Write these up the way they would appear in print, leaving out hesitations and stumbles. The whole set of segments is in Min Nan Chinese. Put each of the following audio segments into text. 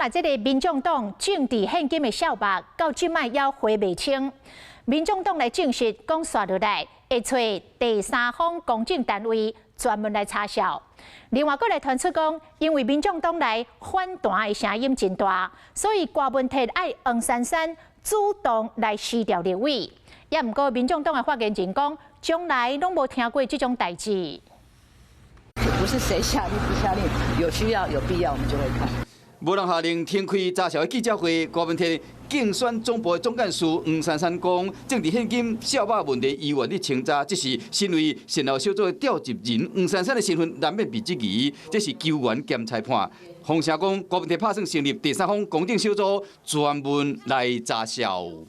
啦，這个民眾黨政治獻金的數目，到這擺猶回袂清。民眾黨來證實，講紲落來會揣第三方公證單位專門來查數。另外，閣來傳出講，因為民眾黨內反彈的聲音真大，所以柯文哲愛黃珊珊主動來辭掉立委。也毋過，民眾黨的發言人講，從來攏無聽過這種代誌。不是誰下令不下令，有需要有必要，我們就會開。無人下令停開查數的記者會，柯文哲競選總部的總幹事黃珊珊講，政治獻金數目問題猶原咧清查，只是身為善後小組的召集人黃珊珊的身份難免被質疑，這是球員兼裁判。風聲講，柯文哲拍算成立第三方公證小組，專門來查數。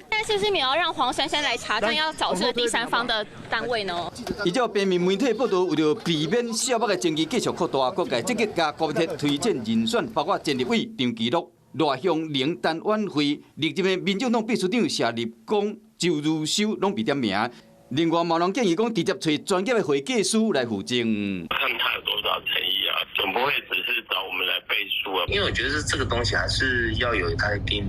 但是不是沒有讓黃珊珊來查證，要找這個第三方的單位呢？依照平面媒體報道，為著避免數目的爭議繼續擴大，各界積極共柯文哲推薦人選，包括前立委張其祿、賴香伶、陳婉慧，歷任的民眾黨秘書長謝立功、周如修攏被點名。另外，嘛有人建議講，直接揣專業的會計師來負責。看他有多少誠意啊，總不會只是找我們來背書啊。因為我覺得這個東西還是要有它一定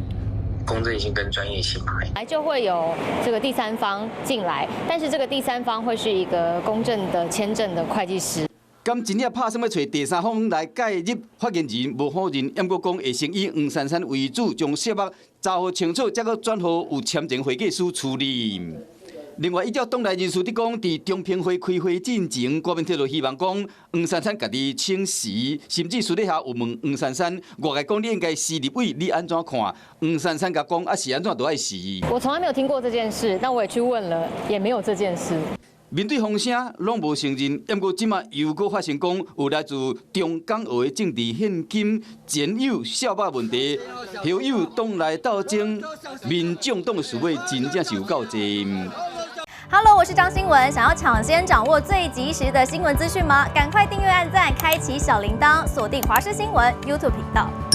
公正性跟專業性嘛，來就會有這個第三方進來，但是這個第三方會是一個公正的簽證的會計師。敢真正拍算欲揣第三方來介入，發言人無否認，毋過講會先以黃珊珊為主，將數目查予清楚，才閣轉予有簽證會計師處理。另外，依照黨內人士佇講，佇中評會開會進前，柯文哲就希望講黃珊珊家己請辭，甚至私底下有問黃珊珊，外界講你應該辭立委，你按怎看？黃珊珊共講啊，是按怎都愛辭。我從來沒有聽過這件事，那我也去問了，也沒有這件事。面對風聲，攏無承認。毋過這馬又閣發生講，有來自中港澳的政治獻金前有數目問題，後有黨內鬥爭，民眾黨的事尾真正是有夠濟。 Hello，我是張新聞。想要搶先掌握最及時的新聞資訊嗎？趕快訂閱、按讚、開啟小鈴鐺，鎖定華視新聞 YouTube 頻道。